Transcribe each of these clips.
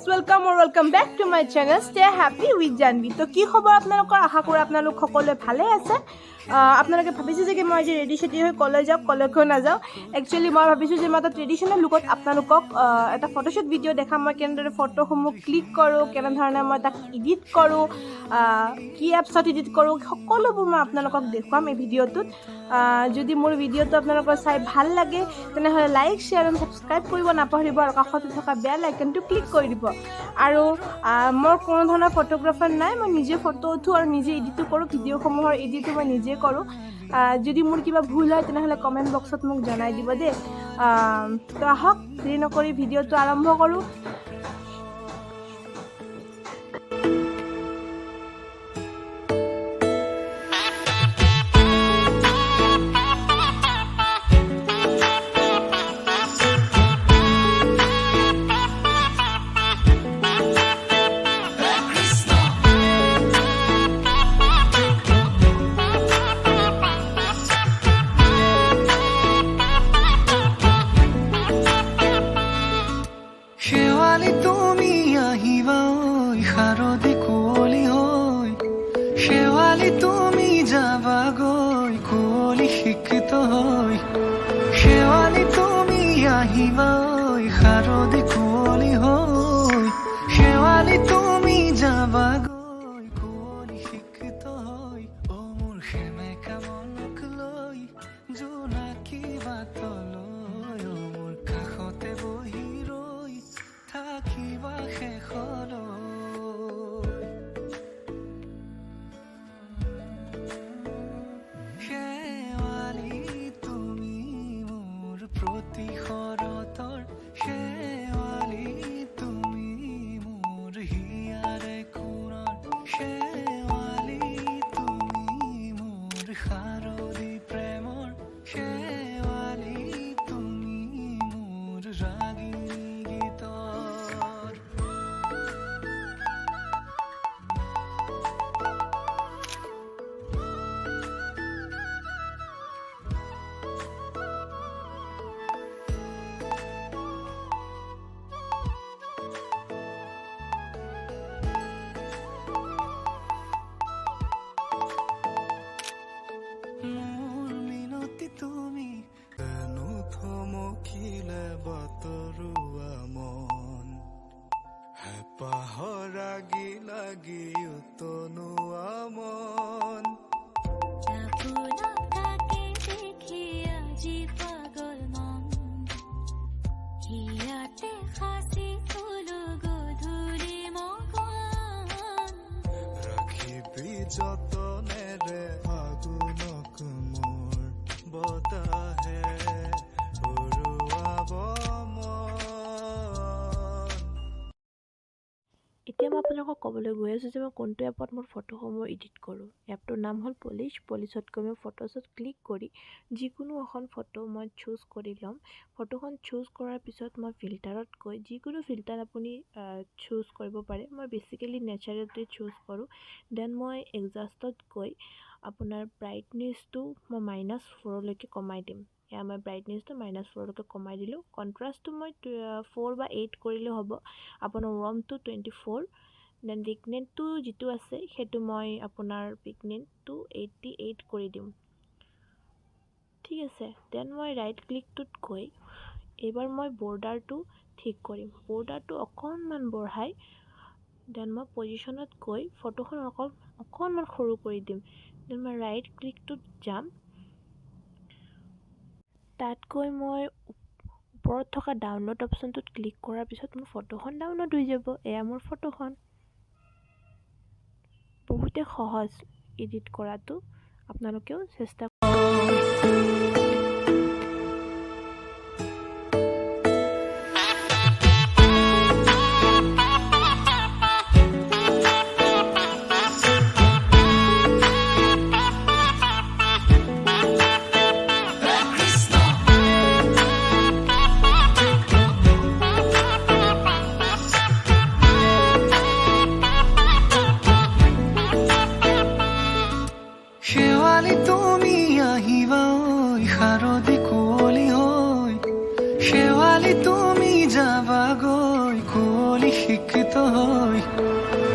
Welcome or welcome back to my channel, Stay Happy with Janvi. তো কি খবৰ আপোনালোকৰ? আশা কৰোঁ আপোনালোক সকলোৱে ভালে আছে। আপোনালোকে ভাবিছে যে কি মই আজি ৰেডি চেডি হৈ কলেজ যাওঁ, কলেজো নাযাওঁ। একচুৱেলি মই ভাবিছোঁ যে মই এটা ট্ৰেডিশ্যনেল লুকত আপোনালোকক এটা ফটোশ্বুট ভিডিঅ' দেখাম। মই কেনেদৰে ফটোসমূহ ক্লিক কৰোঁ, কেনেধৰণে মই তাক এডিট কৰোঁ, কি এপছত এডিট কৰোঁ, সকলোবোৰ মই আপোনালোকক দেখুৱাম এই ভিডিঅ'টোত। যদি মোৰ ভিডিঅ'টো আপোনালোকৰ চাই ভাল লাগে, তেনেহ'লে লাইক, শ্বেয়াৰ এণ্ড ছাবস্ক্ৰাইব কৰিব নাপাহৰিব আৰু কাষতে থকা বেল আইকনটো ক্লিক কৰি দিব। আৰু মোৰ কোনো ধৰণৰ ফটোগ্ৰাফাৰ নাই। মই নিজে ফটো উঠোঁ আৰু নিজে এডিটো কৰোঁ। ভিডিঅ'সমূহৰ এডিটো মই নিজে কৰোঁ। যদি মোৰ কিবা ভুল হয়, তেনেহ'লে কমেণ্ট বক্সত মোক জনাই দিব দেই। তো আহক, দেৰি নকৰি ভিডিঅ'টো আৰম্ভ কৰোঁ। শেৱালি তুমি আহিবা ঐ শাৰদী কুঁৱলী হৈ, শেৱালি তুমি যাবা গৈ কুঁৱলী সিক্ত হৈ। শেৱালি তুমি আহিবা ঐ শাৰদী কুঁৱলী হৈ, শেৱালি তুমি যাবা গৈ কুঁৱলী সিক্ত হৈ। অ মোৰ সেমেকা মনক লৈ জোনাকী বাটলৈ, অ মোৰ কাষতে বহি ৰৈ থাকিবা শেষলৈ। শেৱালি তুমি মোৰ প্ৰতি শৰতৰ, শেৱালি তুমি মোৰ হিয়াৰে কোণৰ, শেৱালি তুমি মোৰ শাৰদী প্ৰেমৰ, শেৱালি তুমি মোৰ ৰাগিনী গীতৰ। মোৰ মিনতি তুমি হেনো থমকিলে বাটৰুৱা মন, হেঁপাহৰ ৰাগি লাগি উতনুৱা মন। আপোনাক তাকে দেখি আজি পাগল মন, হিয়াতে সাঁচি থলো গধূলি মগন। ৰাখিবি যতনেৰে ফাগুনক মোৰ, বতাহে উৰুৱাব মন। এতিয়া মই আপোনালোকক ক'বলৈ গৈ আছোঁ যে মই কোনটো এপত মোৰ ফটোসমূহ এডিট কৰোঁ। এপটোৰ নাম হ'ল পলিচ। পলিচত গৈ মই ফটোছত ক্লিক কৰি যিকোনো এখন ফটো মই চুজ কৰি ল'ম। ফটোখন চুজ কৰাৰ পিছত মই ফিল্টাৰত গৈ যিকোনো ফিল্টাৰ আপুনি চুজ কৰিব পাৰে। মই বেচিকেলি নেচাৰেলটোৱে চুজ কৰোঁ। Then মই এডজাষ্টত গৈ আপোনাৰ ব্ৰাইটনেছটো মই -4লৈকে কমাই দিম। এয়া মই ব্ৰাইটনেছটো -4লৈকে কমাই দিলোঁ। কণ্ট্ৰাষ্টটো মই 4 বা 8 কৰিলেও হ'ব। আপোনাৰ ৱাৰ্মটো 24। Then ভিগনেটটো যিটো আছে, সেইটো মই আপোনাৰ ভিগনেটটো 88 কৰি দিম। ঠিক আছে। Then মই ৰাইট ক্লিকটোত গৈ এইবাৰ মই বৰ্ডাৰটো ঠিক কৰিম। বৰ্ডাৰটো অকণমান বঢ়াই then মই পজিশ্যনত গৈ ফটোখন অকণমান সৰু কৰি দিম। Then মই ৰাইট ক্লিকটোত যাম। তাত গৈ মই ওপৰত থকা ডাউনলোড অপশ্যনটোত ক্লিক কৰাৰ পিছত মোৰ ফটোখন ডাউনলোড হৈ যাব। এয়া মোৰ ফটোখন। বহুতে সহজ এডিট কৰাটো। আপোনালোকেও চেষ্টা শেৱালি তুমি আহিবা ঐ। সিক্ত হৈ।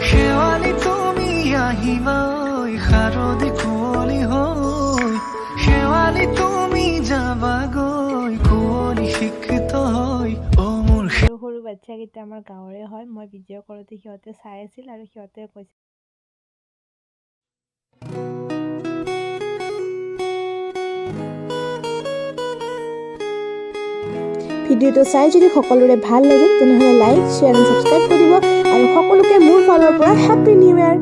শেৱালি তুমি আহিবা ঐ শাৰদী কুঁৱলী হৈ, শেৱালি তুমি যাবাগৈ কুঁৱলী সিক্ত হৈ, অ মোৰ সৰু সৰু বাচ্ছাকেইটা আমাৰ গাঁৱৰে হয়। মই ভিডিঅ' কৰোঁতে সিহঁতে চাই আছিল আৰু সিহঁতে কৈছে। ভিডিঅ'টো চাই যদি সকলোৰে ভাল লাগিল, তেনেহ'লে লাইক, শ্বেয়াৰ এণ্ড ছাবস্ক্ৰাইব কৰিব আৰু সকলোকে মোৰ ফালৰ পৰা হেপ্পী নিউ ইয়াৰ।